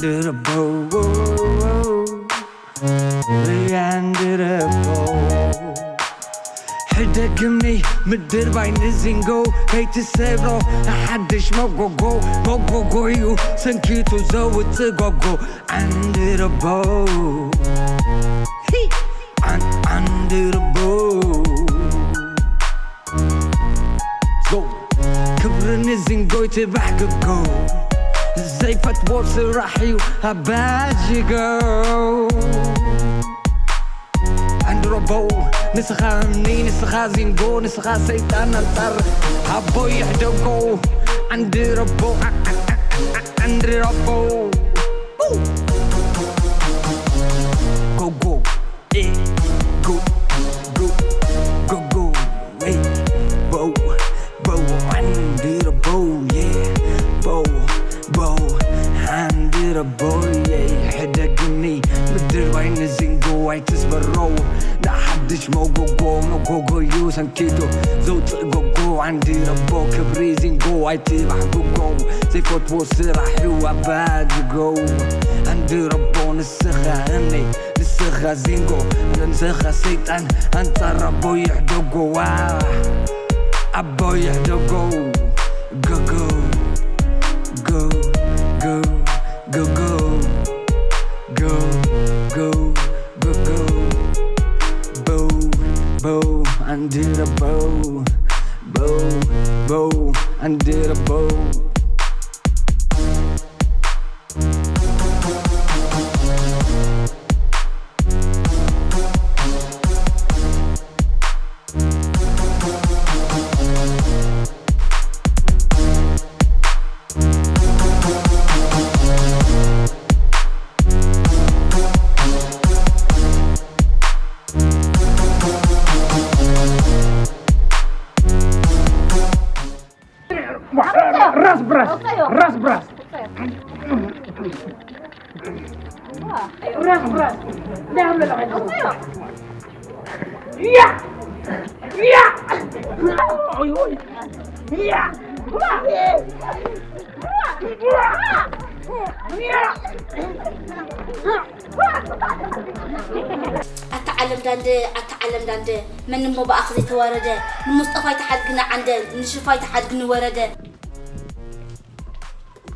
ድርበው፣ ሪያን ድርበው። ሕደግምኒ ምድር ባይ ንዚንጎ ከይትሰብሮ፣ ንሓድሽ መጎጎ፣ መጎጎ እዩ ሰንኪቱ ዘውፅእ ጎጎ። ዓንድረቦ፣ ሂ! ዓን-፣ ዓንድረቦ። ጎ! ክብሪ ንዚንጎ ይትባሕ ክጎ። ዘይፈትዎ ስራሕ እዩ ኣባጅጎ። ዓንድረቦ፣ ንስኻ እምኒ፣ ንስኻ ዚንጎ፣ ንስኻ ሰይጣን ኣንጻር ኣቦይ ይሕደጎ። ዓንድረቦ፣ ዓ-፣ ዓ-፣ ዓ-፣ ዓ-፣ ዓ-፣ ዓንድረቦ። ኡ! ጎጎ፣ ኤ፣ ጎ፣ ጎ፣ ጎጎ፣ ኤ፣ ቦ፣ ቦ፣ ዓንድረቦ፣ የ፣ ቦ፣ ቦ፣ ዓንድረቦ፣ የ፣ ሕደግኒ፣ ምድር ባይ ንዚንጎ ኣይትስበሮ፣ ንሓድሽ መጎጎ፣ መጎጎ እዩ ሰንኪቱ፣ ዘውፅእ ጎጎ፣ ዓንድረቦ፣ ክብሪ ዚንጎ ኣይትባሕ ጎጎ፣ ዘይፈትዎ ስራሕ እዩ ኣባጅጎ፣ ዓንድረቦ፣ ንስኻ እምኒ፣ ንስኻ ዚንጎ፣ ንስኻ ሰይጣን፣ ኣንጻር ኣቦይ ይሕደጎ፣ ዋ፣ ኣቦይ ይሕደጎ፣ ጎ፣ ጎ፣ ጎ፣ ጎ፣ ጎ፣ ጎ፣ ጎ፣ ጎ፣ ጎ፣ ጎ፣ ቦው፣ ቦው፣ ኣንድረቦ፣ ቦው፣ ቦው፣ ኣንድረቦ። ራስ ብራስ፣ ራስ ብራስ። ራስ ብራስ። ያ! ያ! ኦይ፣ ኦይ። ያ! ኣታ ዓለም ዳንደ፣ ኣታ ዓለም ዳንደ፣ መን እሞ ብኣኽ ዘይተዋረደ፣ ንሙስጠፋ ይተሓድግና ዓንደ፣ ንሽፋ ይተሓድግኒ ወረደ።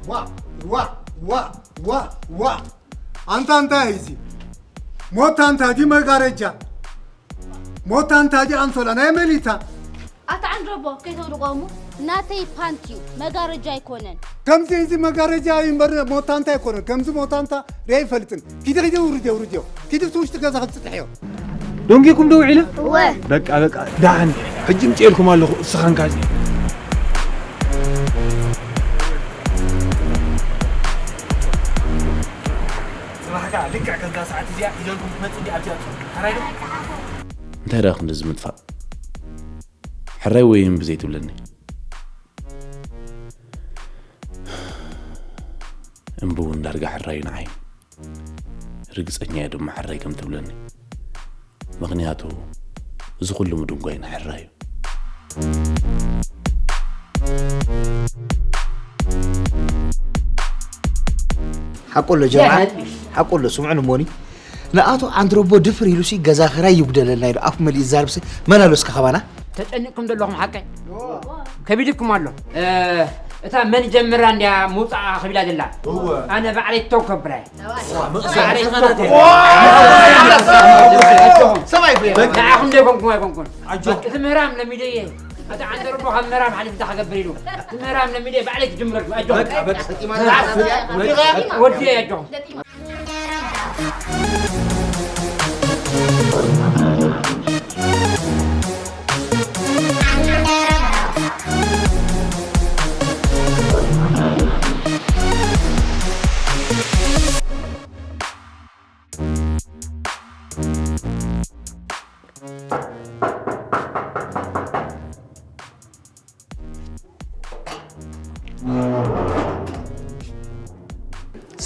ዋ፣ ዋ፣ ዋ፣ ዋ፣ ዋ። ኣንታ እንታይ እዩ እዚ? ሞታ እንታይ ድዩ መጋረጃ? ሞታ እንታይ ድዩ ኣንሶላ? ናይ መሊታ? ኣታ ዓንድረቦ፣ ከይተውድቖ እሞ። ናተይ ፓንት እዩ፣ መጋረጃ ኣይኮነን። ከምዚ እዚ መጋረጃ እዩ እምበር ሞታ እንታይ ኣይኮነን። ከምዚ ሞታ እንታ ሪአ ኣይፈልጥን። ኪዲ፣ ኪዲ፣ ውርድዮ፣ ውርድዮ። ኪዲ፣ እቲ ውሽጢ ገዛ ክትጽጥሕዮ። ደንጊኹም ዶ ውዒለ? እወ። በቃ፣ በቃ፣ ደሓን። ሕጂ ምጽኤልኩም ኣለኹ፣ እስኻን ካዚ። ጽባሕ ከኣ ልክዕ ከምዛ ሰዓት እዚኣ ሒዘልኩም ክመጽእ እንዲ ኣብዚኣ ጽሑፍ። ሕራይ ዶ? እንታይ ደኣ ክንድዚ ምጥፋእ? ሕራይ ወይ እምቢ ዘይትብለኒ? እምቢ እውን ዳርጋ ሕራይ እዩ ንዓይ። ርግጸኛ እየ ድማ ሕራይ ከም ትብለኒ። ምኽንያቱ እዚ ኩሉ ምድንጓይ ንሕራይ እዩ። ሓቁ ኣሎ ጀምዓ፣ ሓቁ ኣሎ። ስምዑኒ እሞኒ፣ ንኣቶ ዓንድረቦ ድፍር ኢሉሲ ገዛ ኽራይ ይጉደለልና ኢሉ ኣፉ መሊኡ ዝዛረብሲ መን ኣሎ እስከ ካባና? ተጨኒቕኩም ዘለኹም ሓቀይ? ከቢድኩም ኣሎ። እ፣ እታ መን ጀምራ እንድያ ምውጻኣ ከቢዳ ዘላ? እወ። ኣነ ባዕለይ ተውከብራይ። ሰማይ ፍሬ። ንዓኹም ዘይኮንኩም ኣይኮንኩን። ኣጆ። በቃ እቲ ምህራም ለሚደየ። ኣታ ዓንደር እሞ ካብ ምህራም ሓሊፍ እንታይ ክገብር ኢሉ። እቲ ምህራም ለሚደየ ባዕለይ ክጅምረልኩም። ኣጆ። በቃ፣ በቃ። ወዲ ኣጆ።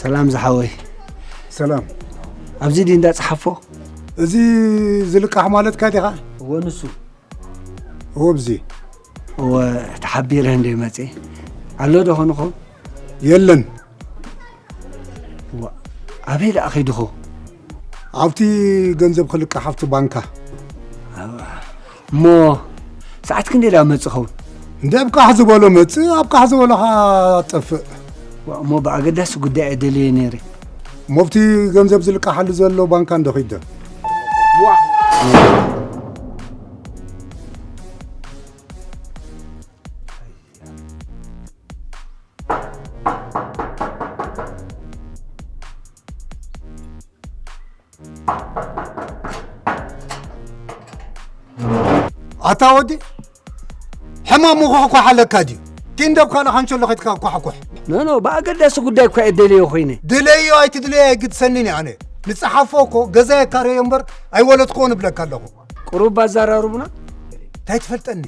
ሰላም ዝሓወይ። ሰላም። ኣብዚ ድዩ እንዳ ጸሓፎ? እዚ ዝልቃሕ ማለትካ ዲኻ? እወ፣ ንሱ። እወ፣ ኣብዚ። እወ፣ ተሓቢረ እንደ መጽእ። ኣሎ ዶ ኾንኹም? የለን። ኣበይ ደኣ ኸይድኹ? ኣብቲ ገንዘብ ክልቃሕ ኣብቲ ባንካ። እሞ ሰዓት ክንደይ ደኣ መጽእ ኸውን? እንደ ኣብ ቃሕ ዝበሎ መጽእ፣ ኣብ ቃሕ ዝበሎ ኸዓ ጠፍእ። ዋእ፣ እሞ ብኣገዳሲ ጉዳይ እየ ደልየ ነይረ። እሞ ኣብቲ ገንዘብ ዝልቃሓሉ ዘሎ ባንካ እንዶ ኺደ። ኣታ ወዲ ሕማም ምኹሕኳሕ ኣለካ ድዩ? ኪንደብ ካልእ ካንቸሎ ከይትካ ኳሕኩሕ። ኖ ኖ፣ ብኣገዳሲ ጉዳይ እኳ እየ ደልዮ ኮይነ። ድለዮ ኣይትድለዮ ኣይግድሰንን እየ ኣነ። ንጸሓፎ እኮ ገዛ የካረዮ እምበር ኣይወለድክዎን እብለካ ኣለኹ። ቁሩብ ኣዘራርቡና። እንታይ ትፈልጠኒ?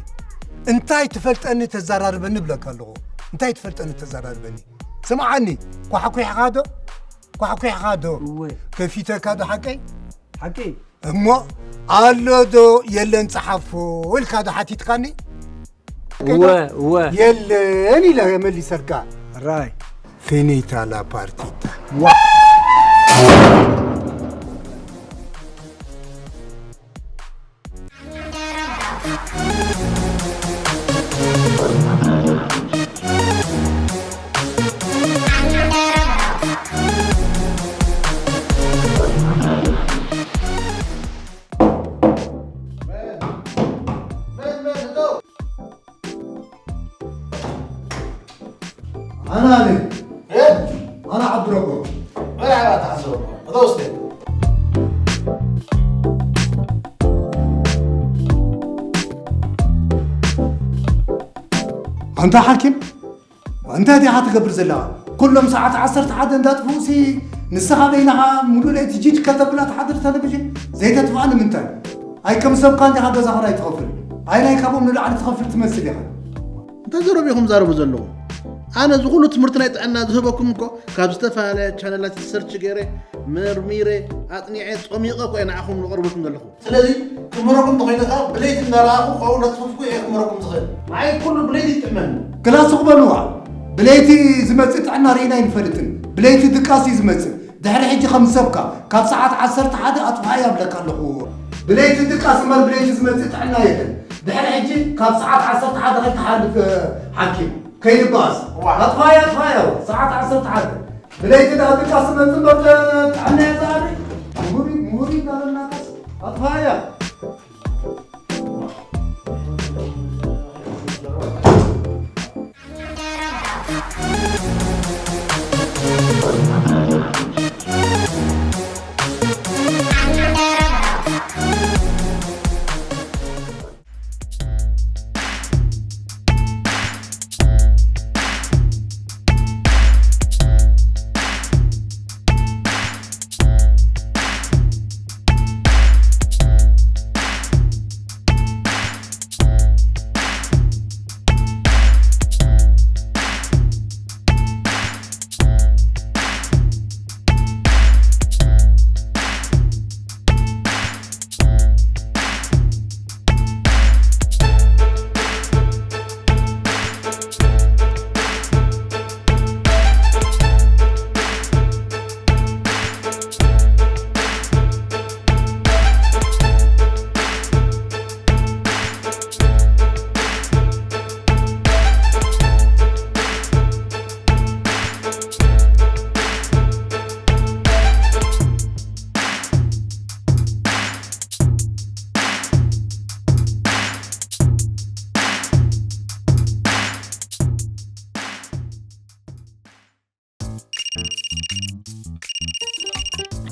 እንታይ ትፈልጠኒ ተዘራርበኒ እብለካ ኣለኹ። እንታይ ትፈልጠኒ ተዘራርበኒ? ስምዓኒ፣ ኳሕኲሕኻ ዶ? ኳሕኲሕኻ ዶ? እወ። ከፊተካ ዶ ሓቀይ? ሓቂ። እሞ ኣሎ ዶ የለን ጸሓፎ ኢልካ ዶ ሓቲትካኒ? እወ፣ እወ። የለን ኢለ መሊሰርካ። ራይ። ፊኒታ ላ ፓርቲታ። ዋ። ኣና ኣነ ኣና ዓብዱረጎ መርሓባ ተሓሰበ እተወስደ ኣንታ ሓኪም እንታይ ዲኻ ትገብር ዘለኻ? ኩሎም ሰዓት ዓሰርተ ሓደ እንዳጥፍኡሲ ንስኻ በይንኻ ሙሉእ ለይቲ ጂጅ ከተብላ ትሓድር ቴሌቪዥን ዘይተጥፍኣ ንምንታይ? ኣይ ከም ሰብካ እንዲኻ ገዛ ኽራይ ትኸፍል? ኣይ ናይ ካብኦም ንላዕሊ ትኸፍል ትመስል ኢኻ። እንታይ ዘረባ ኢኹም ዛረቡ ዘለኹም? ኣነ እዚ ኩሉ ትምህርቲ ናይ ጥዕና ዝህበኩም እኮ ካብ ዝተፈላለያ ቻነላት ሰርች ገይረ መርሚረ ኣጥኒዐ ጸሚቐ እኮ እየ ንዓኹም ዝቐርበልኩም ዘለኹ። ስለዚ ክምህረኩም እንተኾይነ ከኣ ብለይቲ እናረኣኹ ካብኡ እናጽፈፍኩ እየ ክምህረኩም ዝኽእል። ንዓይ ኩሉ ብለይቲ ይጥዕመኒ። ክላ ሱቕ በልዋ። ብለይቲ ዝመጽእ ጥዕና ርኢና ኣይንፈልጥን። ብለይቲ ድቃስ እዩ ዝመጽእ። ድሕሪ ሕጂ ከም ሰብካ ካብ ሰዓት ዓሰርተ ሓደ ኣጥፍኣያ እብለካ ኣለኹ። ብለይቲ ድቃስ እምበር ብለይቲ ዝመጽእ ጥዕና የለን። ድሕሪ ሕጂ ካብ ሰዓት ዓሰርተ ሓደ ከይትሓልፍ ሓኪም ከይድባኣስ። እዋ። ኣጥፍኣያ ኣጥፍኣያ ሰዓት ዓሰርተ ሓደ። ብለይቲ ደኣ ድቃስ መጽእ እምበር ጥዕና እየ ዝኣሪ። ምሁር ምሁር እንዳበልናካስ ኣጥፍኣያ።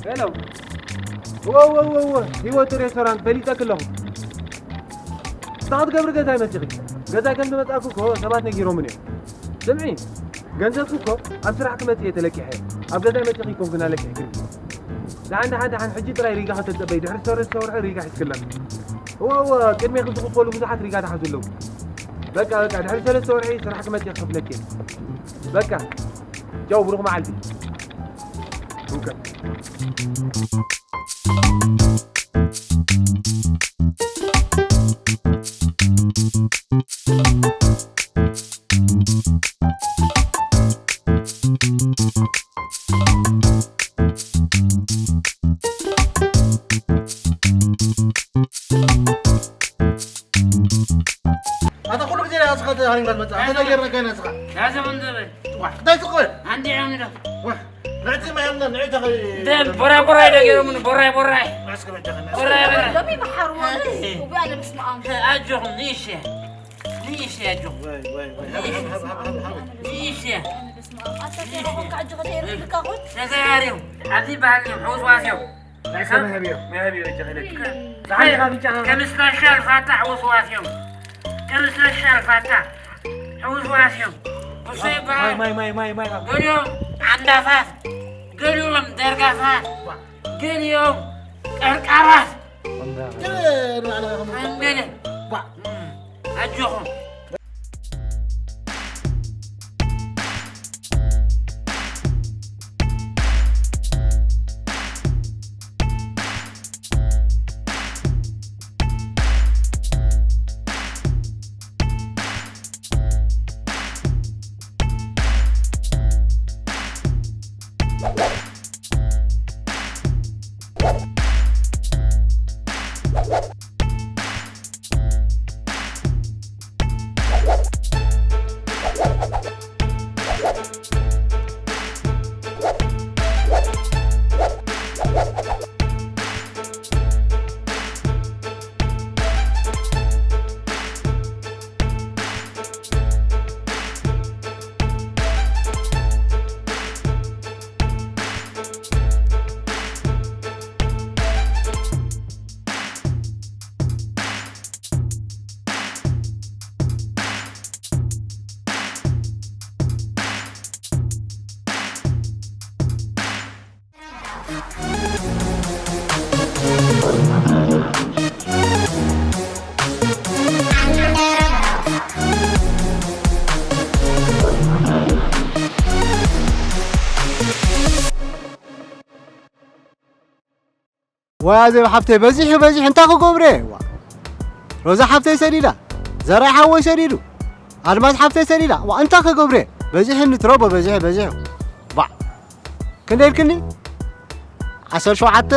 ሄሎ። እወ እወ እወ እወ፣ ህይወት ሬስቶራንት ፈሊጠክ ኣለኹ። እንታይ ክትገብሪ ገዛይ መጺኺ? ገዛይ ከም ዝመጻእኩ እኮ ሰባት ነጊሮምን እዮም። ስምዒ፣ ገንዘብኩ እኮ ኣብ ስራሕ ክመጽእ እየ ተለቂሐ። ኣብ ገዛይ መጺኺ ኣይኮንኩን ኣለቂሕክኒ። ደሓን ደሓን ደሓን፣ ሕጂ ጥራይ ሪጋ ከተጸበይ፣ ድሕሪ ሰለስተ ወርሒ ሪጋ ሒዝክላ። እወ እወ፣ ቅድሜኺ ዝኽፈሉ ብዙሓት ሪጋ ደሓዙ ኣለዉ። በቃ በቃ፣ ድሕሪ ሰለስተ ወርሒ ስራሕ ክመጽእ እየ ክኽፍለኪ እየ። በቃ ቻው፣ ብሩኽ መዓልቲ። ሩከ። ነገር ነገር ነስኻ። ዳዘ መንዘበ ዋ እንታይ ትቆል ኣንዲ ዓምዶ ዋ ነቲ ማያምና ንዕታ ደም ቦራይ ቦራይ ደገሮምን ቦራይ ቦራይ ቦራይ ቦራይ ሎሚ መሓርዎ እቢ ኣነ ምስማኣም ኣጆኹም ንእሸ ንእሸ ኣጆኹም ወይ ወይ ወይ ንእሸ ኣታ ተረኹም ካዕጆ ከደይሩ ልካኹት ተዘያርዮም ኣብዚ ባህል እዮም ሕውስዋስ እዮም መህብዮ መህብዮ ጀኸለክ ከም ስፔሻል ፋታ ሕውስዋስ እዮም ከም ስፔሻል ፋታ ሕውስዋስ እዮም እሱ ይበሃል ማይ ማይ ማይ ማይ ገሊኦም ዓንዳፋት ገሊኦም ደርጋፋት ገሊኦም ቀርቃራት ገለ ኣጆኹም ዋያ ዜብ ሓፍተይ በዚሑ በዚሑ እንታይ ክገብረ ዋ ሮዛ ሓፍተይ ሰዲዳ ዘራይ ሓወይ ሰዲዱ ኣድማስ ሓፍተይ ሰዲዳ ዋ እንታይ ክገብረ በዚሑ ንትረቦ በዚሑ በዚሑ ባ ክንደይ ኢልክኒ ዓሰርተ ሸውዓተ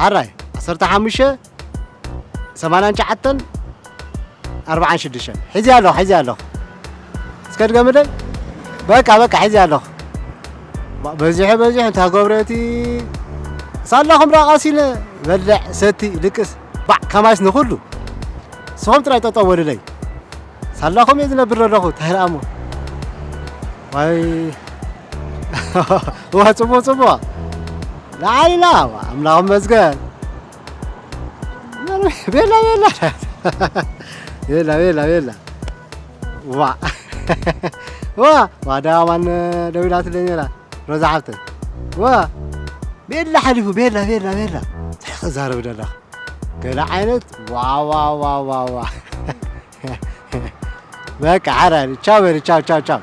ሓራይ ዓሰርተ ሓሙሽተ ሰማንያን ትሽዓተን ኣርባዓን ሽዱሽተን ሒዚ ኣለኹ ሒዚ ኣለኹ እስከ ድገምለይ በቃ በቃ ሒዚ ኣለኹ በዚሑ በዚሑ እንታይ ገብረ እቲ ሳላኹም ደኣ ቀሲነ በልዕ ሰቲ ድቅስ ባዕ ከማይስ ንኹሉ ንስኹም ጥራይ ጠጠው በሉለይ ሳላኹም እየ ዝነብር ዘለኹ እንታይ ደኣ እሞ ዋይ ዋ ፅቡቅ ፅቡቅ ንዓሊና ኣምላኽ መስገን ቤላ ቤላ ቤላ ቤላ ቤላ ዋ ዋ ዋዳ ማን ደዊላትለይ ነራ ሮዛ ሓፍተ ዋ ቤላ ሓሊፉ ቤላ ቤላ ቤላ እንታይ ክዛረብ ደለኻ ገለ ዓይነት ዋዋዋዋዋ በቃ ሓራሪ ቻው በል ቻው ቻው ቻው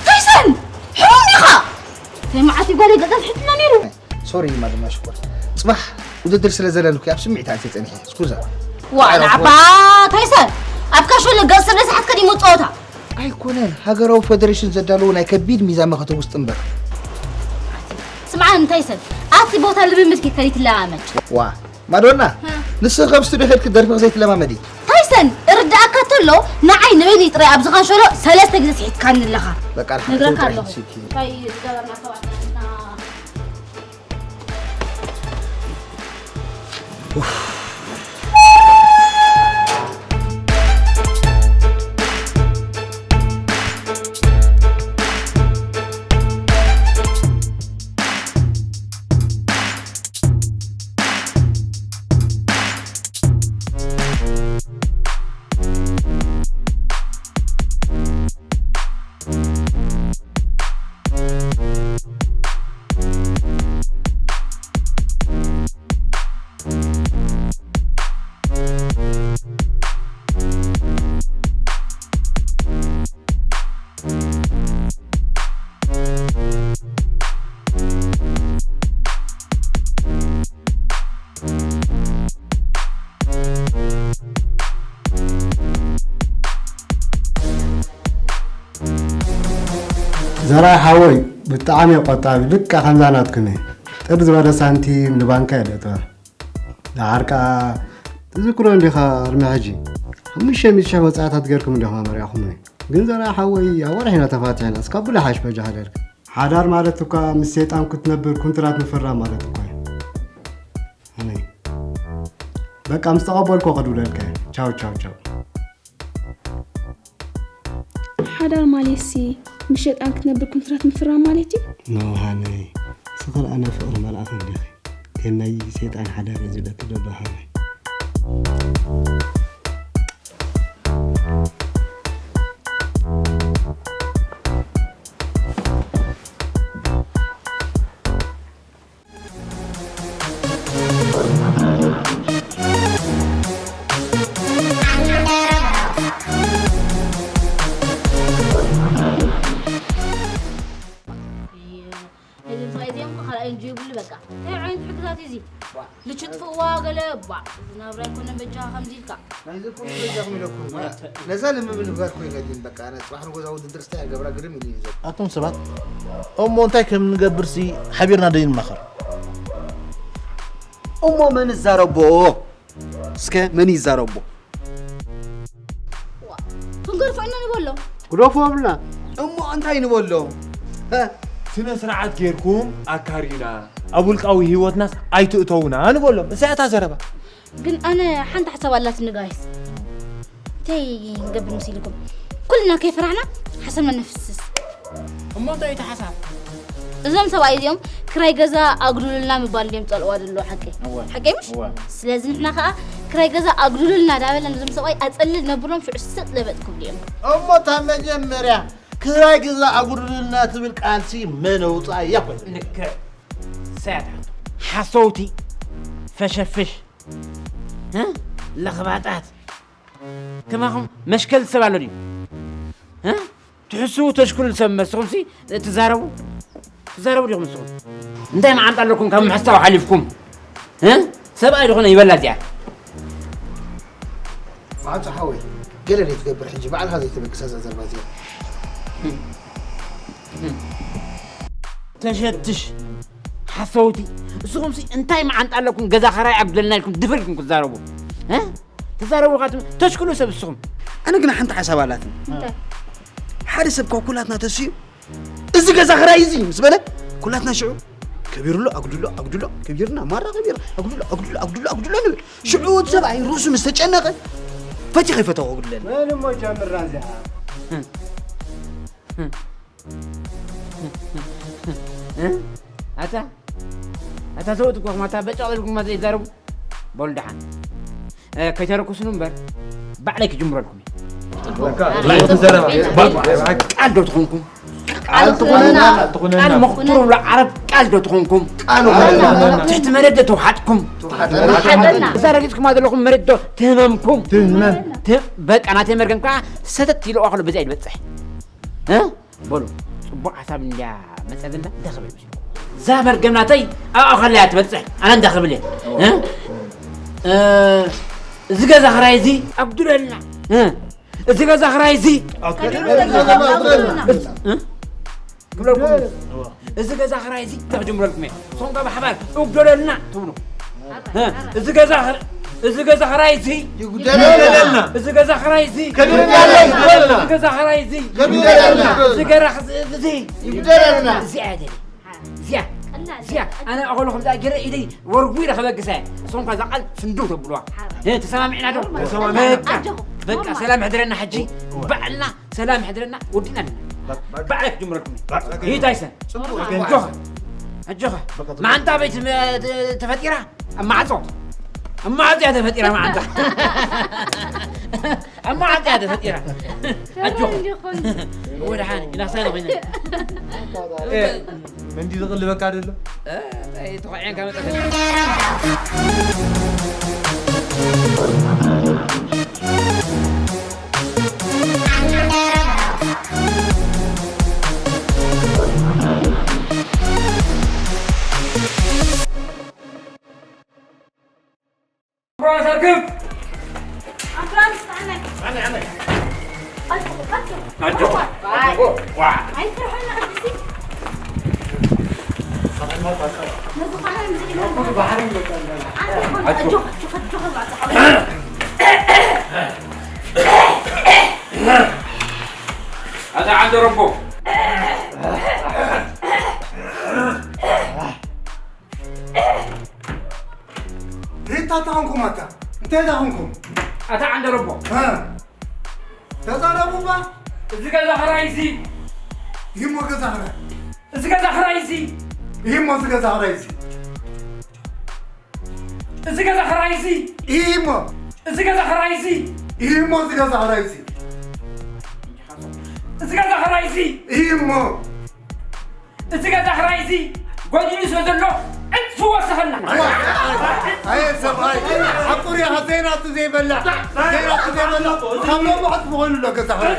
ታይሰን ሕሙም ኢኻ ተይመዓት ይጓለ ገጠፍ ሕትና ነይሩ ሶሪ ማለማ ሽኮር ፅባሕ ውድድር ስለ ዘለንኩ ኣብ ስምዒት ኣትየ ፀኒሐ ስኩዛ ዋ ንዓባ ታይሰን ኣብ ካሾለ ገፅ ስለ ዝሓትከ ድሞ ፀወታ ኣይኮነን ሃገራዊ ፌደሬሽን ዘዳለዎ ናይ ከቢድ ሚዛ መኸተ ውስጥ እምበር ስምዓን ታይሰን ኣብቲ ቦታ ልምምድ ኪድ ከይትለማመድ ዋ ማዶና ንስኺ ከም ስቱዲዮ ከድኪ ደርፊ ዘይትለማመዲ ታይሰን እርዳእካ ተሎ ንዓይ ንበይነይ ጥራይ ኣብዚ ካንሸሎ ሰለስተ ግዜ ስሒትካኒ ኣለኻ በቃ ነግረካ ኣለኹ ስኪ እንታይ ዝገበርና ሰባትና ዘርኣይ ሓወይ ብጣዕሚ እዩ ቆጣቢ፣ ልክዕ ከምዛ ናትኩም እዩ። ጥር ዝበለ ሳንቲም ንባንካ የደእትዋ። ደሓር ከኣ ትዝክሮ እንዲኻ ቅድሚ ሕጂ ሓሙሽተ ሚእቲ ሽሕ ወጻኢታት ጌርኩም እንዲኻ መሪቕኹምኒ። ግን ዘርኣይ ሓወይ ኣብ ወርሒ ኢና ተፋቲሕና፣ እስካብ ብሉ ሓሽ በጃ ሓደርካ። ሓዳር ማለት እኳ ምስ ሰይጣን ክትነብር ኩንትራት ምፍራም ማለት እኳ እዩ። ኣነ በቃ ምስ ተቐበልኩ ክድውለልካ እየ። ቻው ቻው ቻው። ሓዳር ማለትሲ ምስ ሸጣን ክትነብር ኩንትራት ምፍራም ማለት እዩ። ኖ ሃነይ ስኽር ኣነ ፍቕሪ መልኣኽ እንዲኺ ቴናይ ሰይጣን ሓዳር እዩ ዝብለኪ ዘሎ ሃነይ። እዚኦም እኮ ካልኣይ እንጂ ይብሉ በቃ። እንታይ ዓይነት ሕግታት እዩ እዚ? ልችጥፍእዋ ገለ ቧ ዝናብራ ኣይኮነን በጃኻ ከምዚ ኢልካ። ናይዚ ኩሉ በጃኹም ኢለኩም ነዛ ልምምድ ምግባር እኮ ይኸድን በቃ ኣነ ጽባሕ ንጎዛ ውድድር ስታይ ገብራ ግርም ኢሉ እዩ ዘሎ። ኣቶም ሰባት እሞ እንታይ ከም ንገብር ሲ ሓቢርና ደይ ንማኸር። እሞ መን ይዛረቦ እስከ መን ይዛረቦ? ክንገርፎ ኢና ንበሎ። ግደፎ ብልና። እሞ እንታይ ንበሎ? ስነ ስርዓት ጌርኩም ኣካርዩና ኣብ ውልቃዊ ህይወትናስ ኣይትእተውና ንበሎም። እሳ እታ ዘረባ። ግን ኣነ ሓንቲ ሓሳብ ኣላትኒ ጋይስ። እንታይ ንገብር መሲልኩም? ኩልና ከይፈራሕና ሓሳብና ነፍስስ። እሞ እንታይ እዩ እቲ ሓሳብ? እዞም ሰብኣይ እዚኦም ክራይ ገዛ ኣጉድሉልና ምባል ድዮም ጸልዋ ዘለዉ ሓቀይ? ሓቀይ ምሽ? ስለዚ ንሕና ከኣ ክራይ ገዛ ኣጉድሉልና ዳበልና ነዞም ሰብኣይ ኣጸልል ነብሎም ሽዑ ስጥ ለበጥ ክብሉ እዮም። እሞ እታ መጀመርያ ክራይ ገዛ ኣጉድሉልና ትብል ቃልሲ መን ኣውጻእያ ኮይና? ልክዕ ሰያት ሓንቲ ሓሰውቲ ፈሸፍሽ ለኽባጣት ከማኹም መሽከል ሰብ ኣሎ ድዩ? ትሕስዉ ተሽክሉ ሰብ መስኹም ሲ ትዛረቡ ትዛረቡ ዲኹም ንስኹም? እንታይ መዓንጣ ኣለኩም ካብ ምሕሳው ሓሊፍኩም? ሰብኣይ ዝኾነ ይበላ እዚኣ። ማዕጾ ሓወይ ገለ ዘይትገብር ሕጂ ባዕልኻ ዘይተበግሳ እዛ ዘረባ እዚኣ። ተሸትሽ ሓሰውቲ እስኹም ሲ እንታይ መዓንጣ ኣለኩም ገዛ ኸራይ ኣጉደልና ኢልኩም ድፍር ኢልኩም ክትዛረቡ? ተዛረቡ ካትም ተሽክሉ ሰብ እስኹም። ኣነ ግን ሓንቲ ሓሳብ ኣላትኒ። ሓደ ሰብ ካብ ኩላትና ተስዩ እዚ ገዛ ኽራይ እዚ ምስ በለ ኩላትና ሽዑ ከቢርሎ ኣጉድሎ ኣጉድሎ ከቢርና ማራ ከቢር ኣጉድሎ ኣጉድሎ ኣጉድሎ ኣጉድሎ ንብል። ሽዑ ወዲ ሰብኣይ ርእሱ ምስ ተጨነቐ ፈቲ ከይፈተው ኣጉድለና። መን እሞ ጀምራ እዚኣ። ኣታ ኣታ ሰውት እኮ ማታ በጫቕ ኢልኩም ማዘ ይዛረቡ። በሉ ደሓን ከይተረኩስኑ እምበር ባዕለይ ክጅምረልኩም እዩ። ቃል ዶ ትኾንኩም? ቃል ትኾነና። ቃል መኽብሩ ዓረብ ቃል ዶ ትኾንኩም? ቃል ትኾነና። ትሕቲ መሬት ዶ ተውሓጥኩም? ተውሓጠና። እዛ ረጊጽኩማ ዘለኹም መሬት ዶ ትህመምኩም? ትህመም። በቃ ናተይ መርገም ከዓ ሰተት ኢሉ ኣኽሎ በዚኣ ይበጽሕ። በሉ ፅቡቅ ሓሳብ እንድያ መፀልና እንታይ ክብል እዛ መርገም ናተይ ኣብኣ ከላ እያ ትበፅሕ ኣነ እንታይ ክብል እየ እዚ ገዛ ክራይ እዚ ኣጉድለልና እዚ ገዛ ክራይ እዚ ክብለኩም እዚ ገዛ ክራይ እዚ እንታይ ክጅምረልኩም እየ ንስኹም ካብ ሓባር እጉደለልና ትብሉ እዚ ገዛ እዚ ገዛ ኽራይ እዚ ይጉደለልና። እዚ ገዛ ኽራይ እዚ ከቢድና ይጉደለልና። እዚ ገዛ ኽራይ እዚ ከቢድና ይጉደለልና። እዚ ገራ እዚ ይጉደለልና። እዚኣ እያ ደሊ እዚኣ እዚኣ ኣነ ኣኸሉ ከምዛ ገረ ኢደይ ወርጉ ኢለ ከበግሳ እያ እሶም ኳ እዛ ቃል ፍንድው ተብልዋ ተሰማሚዕና ዶ ተሰማሚዕና። በቃ በቃ ሰላም ሕድረና ሕጂ ባዕልና ሰላም ይሕድረና ወዲና ኣለና ባዕለ ክጅምረልኩም እዩ ታይሰን ኣጆኻ ኣጆኻ መዓንጣ ቤት ተፈጢራ ኣብ ማዕጾ ኣብ ማዕጾ እያ ተፈጢራ መዓንጣ ኣብ ማዕጾ እያ ተፈጢራ ኣጆኻ ወድሓን ኢናሳይ ኮይነ መንዲ ዝቕልበካ ደሎ ተኾዒንካ መጠ ኣጆኹ። ኣጆኹ። ዋ። ኣይትፍርሑ፣ ንዕድሲ። ነዚ ኻና ንርኢ። ኣጆኹ። ኣጆኹ፣ ኣጆኹ፣ ኣጆኹ፣ ኣጆኹ። ኣታ ዓንደረቦ። እንታይ ተኾንኩም ኣታ? እንታይ ተኾንኩም? ኣታ ዓንደረቦ። እ? ተዛረቡ እባ። እዚ ገዛ ኽራይ እዚ። ይሞ ገዛ ኽራይ። እዚ ገዛ ኽራይ እዚ። ይሞ እዚ ገዛ ኽራይ እዚ። እዚ ገዛ ኽራይ እዚ። ይሞ። እዚ ገዛ ኽራይ እዚ። ይሞ እዚ ገዛ ኽራይ እዚ። እዚ ገዛ ኽራይ እዚ። ይሞ። እዚ ገዛ ኽራይ እዚ ጎዲሉ ስለ ዘሎ ዕጽፊ ወሰኸልና። ኣየ ሰብኣይ፣ ሓቁር ኢኻ፣ ዘይናቱ ዘይበልዕ፣ ዘይናቱ ዘይበልዕ፣ ካብ ሎሚ ዕጽፊ ኮይኑ ኣሎ ገዛ ኽራይ።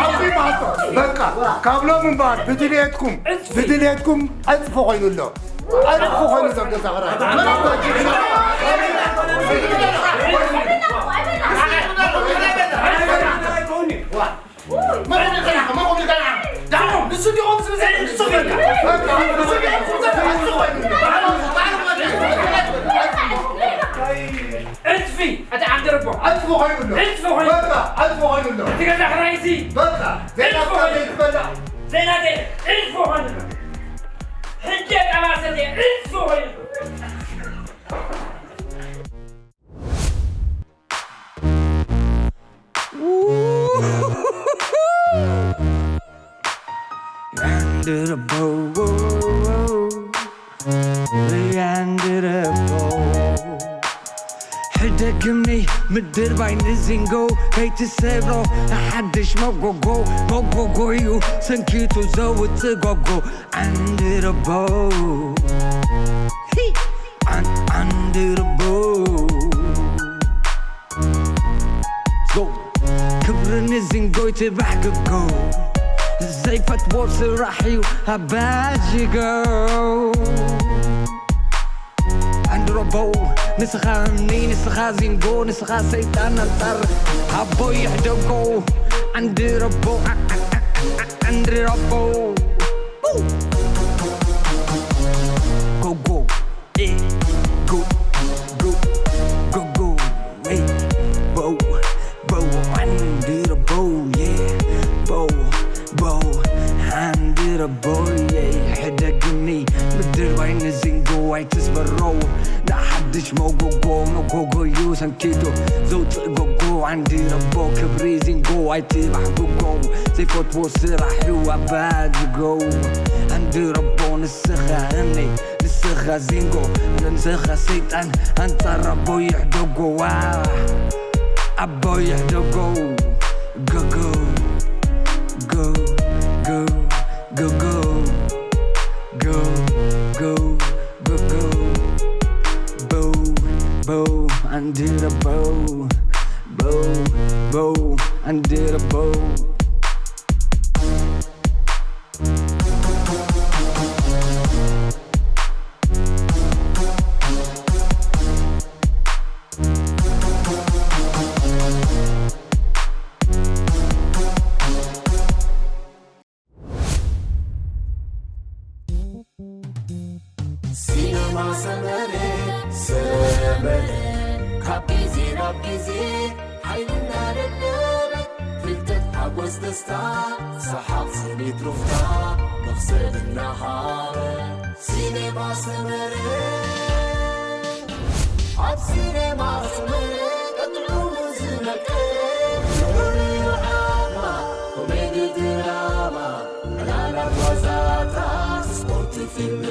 ዓቢ ማዕጾ። በቃ፣ ካብ ሎሚ እምበኣር ብድልየትኩም፣ ብድልየትኩም ዕጽፊ ኮይኑ ኣሎ። ዕጽፊ ኮይኑ ኣሎ ገዛ ኽራይ። ዕጽፊ፣ ኣታ ዓንደረቦ። ዕጽፊ ኮይኑ ኣሎ። ዕጽፊ ኮይኑ ኣሎ። በቃ፣ ዕጽፊ ኮይኑ ኣሎ። እቲ ገዛ ኽራይ እዚ። በቃ፣ ዕጽፊ ዘይናትካ ኮይኑ። ዘይትበላዕ። ዘይናተይ፣ ዕጽፊ ኮይኑ ኣሎ። ሕጂ የጣባሰ፣ ዕጽፊ ኮይኑ ኣሎ። Under a bow, under a bow. ሕደግኒ ምድር ባይ ንዚንጎ ከይትሰብሮ፣ ንሓድሽ መጎጎ፣ መጎጎዩ ሰንኪቱ ዘውፅእ ጎጎ። Under a bow. Hey! Un- under a bow. Go. ክብሪ ንዚንጎይ ትባሕ ክጎ። ዘይፈትዎ ስራሕ እዩ ኣባጅጎ። ኣንድሮቦ፣ ንስኻ እምኒ፣ ንስኻ ዚንጎ፣ ንስኻ ሰይጣን ኣንጻር ኣቦ ይሕደጎ። ኣንድሮቦ፣ ኣ- ኣ- ኣ- ኣ- ኣንድሮቦ። ኡ! ጎጎ፣ ኤ፣ ጎ፣ ጎ፣ ጎጎ፣ ኤ፣ ቦው፣ ቦው፣ ኣንድሮቦ፣ የ፣ ቦው፣ ቦው፣ ኣንድሮቦ፣ የ፣ ሕደግኒ፣ ምድር ባይ ንዚንጎ ኣይትስበሮ፣ ንሓድሽ መጎጎ፣ መጎጎዩ ሰንኪቱ፣ ዘውፅእ ጎጎ፣ ኣንድሮቦ፣ ክብሪ ዚንጎ ኣይትባሕጉጎ፣ ዘይፈትዎ ስራሕ እዩ ኣባጅጎ፣ ኣንድሮቦ፣ ንስኻ እምኒ፣ ንስኻ ዚንጎ፣ ንስኻ ሰይጣን፣ ኣንጻር ኣቦ ይሕደጎ፣ ዋ፣ ኣቦ ይሕደጎ፣ ጎጎ፣ ጎ፣ ጎ፣ ጎጎ፣ ጎ፣ ጎ፣ ጎጎ፣ ቦው፣ ቦው፣ ኣንድሮቦ፣ ቦው፣ ቦው፣ ኣንድሮቦ። ሲነማ ሰመረ፣ ሰመረ፣ ካብ ግዜ ናብ ግዜ ሓይልና ደደበ፣ ፍልጠት፣ ሓጎስ፣ ደስታ፣ ሰሓቕ፣ ስኒት፣ ሩፍታ፣ መኽሰብ እናሃበ። ሲነማ ሰመረ፣ ኣብ ሲነማ ሰመረ፣ ጥዑሙ ዝመቀረ፣ ንዑ ዓማ፣ ኮሜዲ፣ ድራማ፣ ዕላላት፣ ዋዛታት፣ ስፖርት፣ ፊልም፣